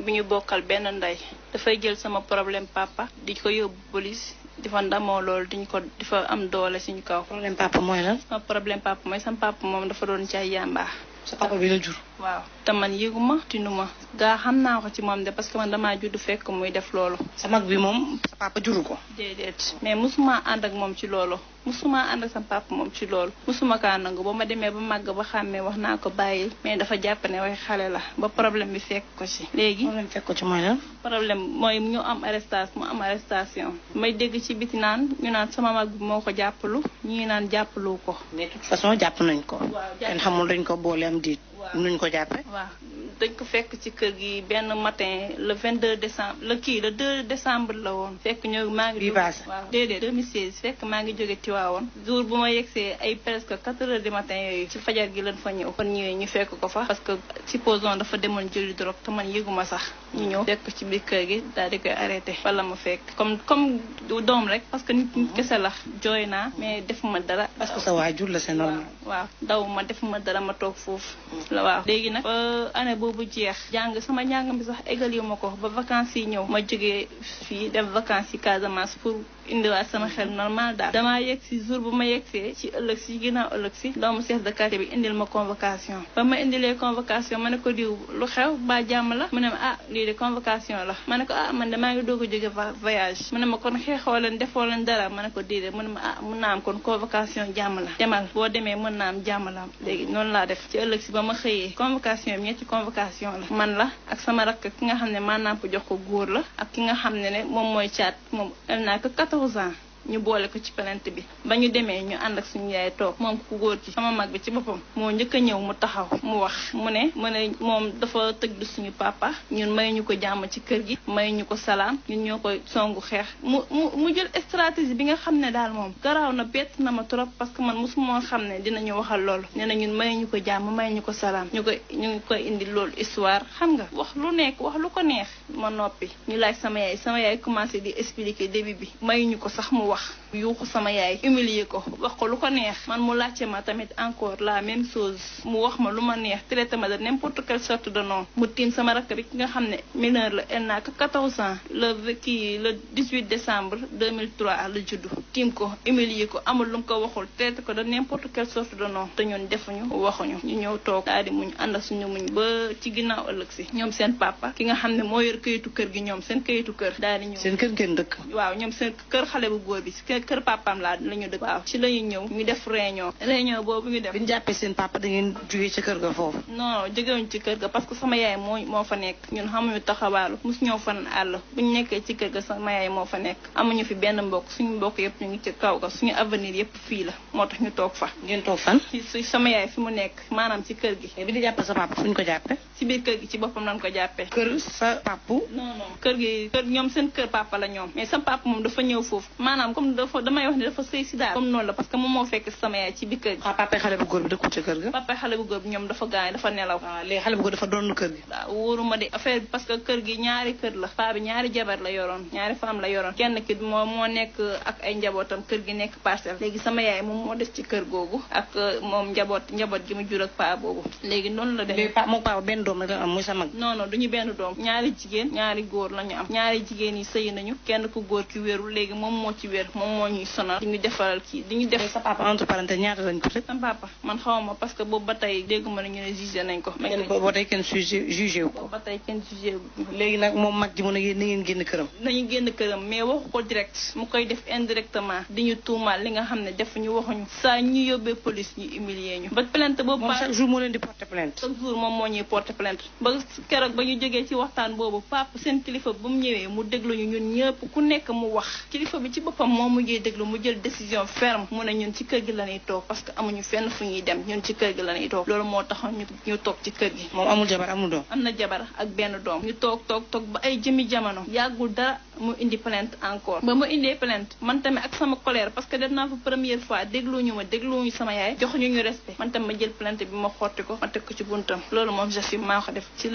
bi ñu bokkal benn ndey dafay jël sama problème papa di ko yóbbu police di fa ndamoo loolu di fa am doole suñu kaw. problème papa mooy lan. sama problème papa mooy sama papa moom dafa doon jaay yàmbaa. sa papa bi la jur. waaw te man yëguma tinuma gaa xam naa ko ci moom de parce que man damaa judd fekk muy def loolu. sa mag bi moom sa papa juru ko. déedéet mais musuma ànd ak moom ci loolu musuma ànd ak sama papa moom ci loolu musuma kaa nangu ba ma demee ba màgg ba xàmmee wax naa ko bàyyi mais dafa jàpp ne waxi xale la ba problème bi fekk ko ci. léegi problème fekk ko ci mooy lan. problème mooy ñu am arrestation may dégg ci biti naan ñu naan sama mag bi moo ko jàppalu ñii naan jàppalu ko. mais de toute façon jàpp nañ ko. waaw kenn xamul dañ ko boole am diit. nuñ ko jàppe waaw dañ ko fekk ci kër gi benn matin le 22 décembre le 2 décembre la woon fekk ñëw maa ngi waaw déedéet 2016 fekk maa ngi jóge Tiwaawoon jour bu ma yegsee ay presque 4 heures du matin yooyu ci fajar gi lañ fa ñëw kon ñëwee ñu fekk ko fa parce que supposons dafa demoon jëli drogue te man yëguma sax ñu ñëw fekk ci biir kër gi daal di koy arrêté wala ma fekk comme doom rek parce que nit kese la jooy naa mais defuma dara parce que sa waajur la c'est normal. waaw daw ma defuma dara ma toog foofu waaw léegi nag année boobu jeex sama njàng bi sax égal yu ma ko ba vacances yi ñëw ma jógee fii def vacances yi Casamance pour indiwaat sama xel normal daal damaa yegg si jour bu ma yeggsee ci ëllëg si ginnaaw ëllëg si doomu chef de quartier bi indil ma convocation ba ma indilee convocation ma ne ko diw lu xew ba jàmm la mu ne ma lii de convocation la ma ne ko man de maa ngi doog a jóge voyage mu ne ma kon xeexoo leen defoo leen dara ma ne ko déedéet mu ne ma mun naa am kon convocation jàmm la demal boo demee mën naa am jàmm la léegi noonu laa def ci ëllëg si ba ma xëyee convocation bi ñetti convocation la man la ak sama rakk ki nga xam ne maanaam ko jox ko góor la ak ki nga xam ne moom mooy caat moom am naa ko 14 ans ñu boole ko ci plainte bi ba ñu demee ñu ànd ak suñu yaay toog moom ku góor ci sama mag bi ci boppam moo njëkk a ñëw mu taxaw mu wax mu ne moom dafa tëgg suñu papa ñun may ñu ko jàmm ci kër gi may ñu ko salaam ñun ñoo koy songu xeex mu jël stratégie bi nga xam ne daal moom garaaw na bett na ma trop parce que man mosuma xam ne dinañu waxal loolu nee na ñun may ñu ko jàmm may ñu ko salaam ñu ngi koy indi loolu histoire xam nga wax lu nekk wax lu ko neex ma noppi ñu laaj sama yaay commencé di expliquer début bi may ñu ko sax mu wax yuuxu sama yaay humilier ko wax ko lu ko neex man mu laajte ma tamit encore la même chose mu wax ma lu ma neex traité ma de n'importe quelle sorte de nom mu tiim sama rakk bi ki nga xam ne mineur la elle n'a que 14 ans le 18 décembre 2003 la juddu tiim ko humilier ko amul lu mu ko waxul traité ko de n'importe quelle sorte de nom te ñun defuñu waxuñu ñu ñëw toog daal di muñ ànd ak suñu muñ ba ci ginnaaw ëllëg si ñoom seen papa ki nga xam ne moo yor kayitu kër gi ñoom seen kayitu kër daal di ñëw seen kër ngeen dëkk waaw ñoom seen kër xale bu góor bi kër papaam la ñu dëkk waaw ci la ñu ñëw ñu def réunion boobu ñu def bi ñu jàppee seen papa da ngeen jógee ci kër ga foofu non jógewuñ ci kër ga parce que sama yaay moo fa nekk ñun xamuñu taxawaalu mosu ñëw fan àll buñu nekkee ci kër ga sama yaay moo fa nekk amuñu fi benn mbokk suñu mbokk yëpp ñu ngi ci kaw ga suñu avenir yëpp fii la moo tax ñu toog fa ngeen toog fan ci sama yaay fi mu nekk maanaam ci kër gi bi di jàppee sa papa fu ñu ko jàppee ci biir kër gi ci boppam lañ ko jàppee kër sa papa non kër ñoom seen kër papa la ñoom mais sama papa moom dafa ñëw foofu maanaam comme damay wax ne dafa sëy si daal comme noonu la parce que moom moo fekk sama yaay ci biir kër gi papa xale bu góor bi dëkkul ci kër ga papa xale bu góor bi ñoom dafa gaañ dafa nelaw léegi xale bu góor dafa doon kër gi waaw wóoruma de affaire bi parce que kër gi ñaari kër la paa bi ñaari jabar la yoroon ñaari femme la yoroon kenn ki moo nekk ak ay njabootam kër gi nekk parcelle léegi sama yaay moom moo des ci kër googu ak moom njaboot gi mu jur ak paa boobu léegi noonu la demee moom paa benn doom la am muy sa mag non duñu benn doom ñaari jigéen ñaari góor la ñu am ñaari jigéen yi sëy nañu kenn ku góor ki wérul léegi moom moo ci wér moom moo ñuy sonal di ñu defaral kii di ñu def sa papa entre parenthèses ñaata lañ ko tëj sama papa man xawma parce que boobu ba tey dégguma ne ñu ne jugé nañ ko ba tey kenn jugé wu ko ba tey kenn jugé wu léegi nag moom mag ji mu ne yéen na ngeen génn këram nañu génn këram mais waxu ko direct mu koy def indirectement di ñu tuumaal li nga xam ne defuñu waxuñu saa ñu yóbbee police ñu humilier ñu ba plainte boobu chaque jour moo leen di porter plainte chaque jour moom moo ñuy porter plainte ba keroog ba ñu jógee ci waxtaan boobu papa seen kilifa bu mu ñëwee mu dégluñu ñun ñëpp ku nekk mu wax kilifa bi ci boppam moom mujjee déglu mu jël décision ferme mu ne ñun ci kër gi la ñuy toog parce que amuñu fenn fu ñuy dem ñun ci kër gi la ñuy toog loolu moo tax ñu toog ci kër gi. moom amul jabar amul doom. am na jabar ak benn doom ñu toog ba ay jëmi jamono yàggul dara mu indi plainte encore ba mu indee plainte man tamit ak sama colère parce que def naa fa première fois dégluñu sama yaay joxuñu ñu respect man tamit ma jël plainte bi ma xotti ko ma teg ko ci buntam loolu moom j'assume maa ko def ci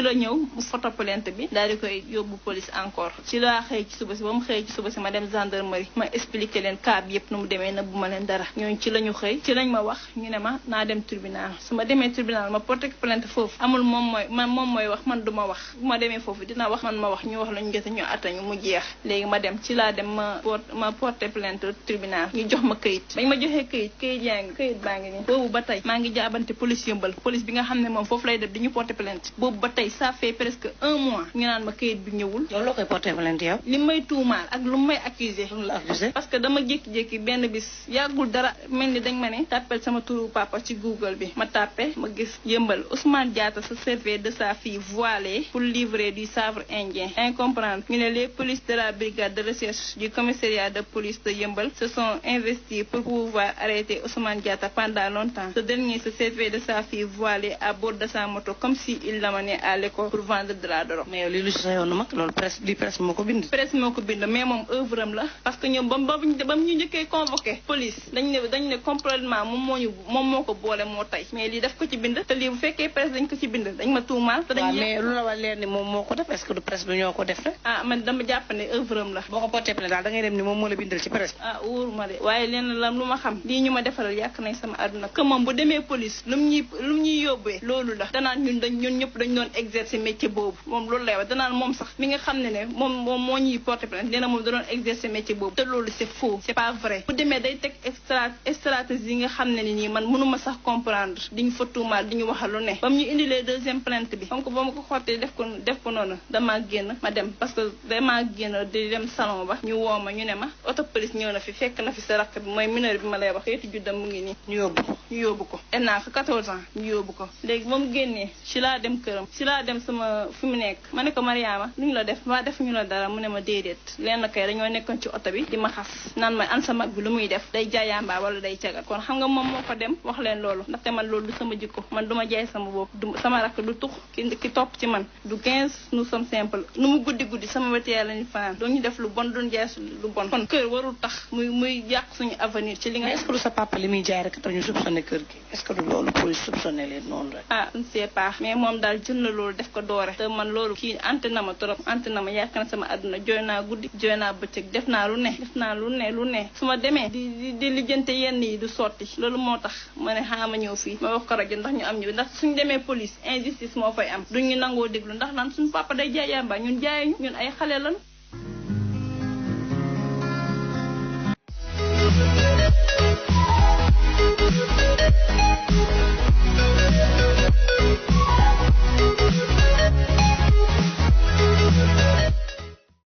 la ñëw mu photo plainte bi daal di koy yóbbu police encore ci laa xëy ci suba si ba mu xëy ci suba si ma dem gendarmerie gendarmerie ma expliqué leen cas bi yëpp nu mu demee na bu ma leen dara ñooñu ci la ñu xëy ci lañ ma wax ñu ne ma naa dem tribunal su ma demee tribunal ma porté plainte foofu amul moom mooy wax man du ma wax bu ma demee foofu dina wax man ma wax ñu wax lañu gëstu ñu attañu mu jeex léegi ma dem ci laa dem ma porté plainte tribunal ñu jox ma këyit bañ ma joxee këyit baa ngi nii boobu ba tey maa ngi jaabante police yëmbal police bi nga xam ne moom foofu lay def di ñu porté plainte boobu ba tey ça fait presque 1 mois ñu naan ma këyit bi ñëwul. yow loo koy porté plainte yow. li may tuumaal ak lu may accusé. lu la accusé. parce que dama jékki-jékki benn bis yàggul dara mel ni dañ ma ne tàppel sama turu papa ci Google bi ma tàppe ma gis yëmbal Ousmane Diatta se servait de sa fille voilée pour livrer du savre indien incomprendre ñu ne les polices de la brigade de recherche du commissariat de police de Yeumbeul se sont investis pour pouvoir arrêter Ousmane Diatta pendant longtemps. Ce dernier se servait de sa fille voilée à bord de sa moto comme si il l'amenait à l'école pour vendre de la drogue. mais yow lii lu si sa yoonu mag loolu presse moo ko bind. presse moo ko bind mais moom œuvre am la parce que ñoom ba mu ñu njëkkee convoqué police dañ ne complètement moom moo ko boole moo tey mais lii daf ko ci bind te lii bu fekkee presse dañ ko ci bind dañ ma tuumaal. te dañ mais lu la war leer ni moom moo ko def est-ce que du presse bi ñoo ko def rek. man dama jàpp ne œuvre am la. boo ko porté plainte daal da ngay dem ni moom moo la bindal ci presse. wóoru ma de waaye leen la lu ma xam lii ñu ma defaral yàq nañ sama àdduna que moom bu demee police lu mu ñuy yóbbee loolu la danaan ñun ñëpp dañ doon exercer métier boobu moom loolu lay wax danaan moom sax mi nga xam ne moom moo ñuy porté plainte nee na moom da doon exercer métier boobu te loolu c'est faux c'est pas vrai bu demee day teg stratégie yi nga xam ne ni nii man mënuma sax comprendre diñu fa tuumaal di ñu waxal lu ne ba mu ñu indilee deuxième plainte bi donc ba ma ko xottee def ko noonu damaa génn ma dem parce que damaa génn di dem salon ba ñu woo ma ñu ne ma auto police ñëw na fi fekk na fi sa rakk bi mooy mineur bi ma lay wax xeetu juddam mu ngi nii ñu yóbbu ko naa ko 14 ans ñu yóbbu ko léegi ba mu génnee ci laa dem këram ci laa dem sama fi mu nekk ma ne ko Mariama lu ñu la def waa defuñu la dara mu ne ma déedéet lenn kay dañoo nekkoon ci oto bi di ma xas naan ma an sa mag bi lu muy def day jaayamba wala day cagat kon xam nga moom moo ko dem wax leen loolu ndaxte man loolu du sama jikko man duma jaay sama bopp sama rakk du tux ki topp ci man du 15 nous sommes simples nu mu guddi sama wetee lañu fanaan doo ñu def lu bon doon jaay lu bon kon kër warul tax muy yàq suñu avenir ci li nga. est-ce que du sa papa li muy jaay rek tax ñu soupçonné kër gi est-ce que du loolu police soupçonné leen noonu rek. je ne sais pas mais moom daal jël na loolu def ko doore te man loolu kii ante na ma trop ante na ma yàq na sama àdduna jooy naa guddi jooy naa bëccëg def naa lu ne su ma demee di lijjante yenn yi du sotti loolu moo tax ma ne xaama ñëw fii ma wax ko rajo ndax ñu am ñu ndax suñu demee police injustice moo fay am duñu nangoo déglu ndax naan suñu papa day jaay yamba ñun jaayuñu ñun ay xale lan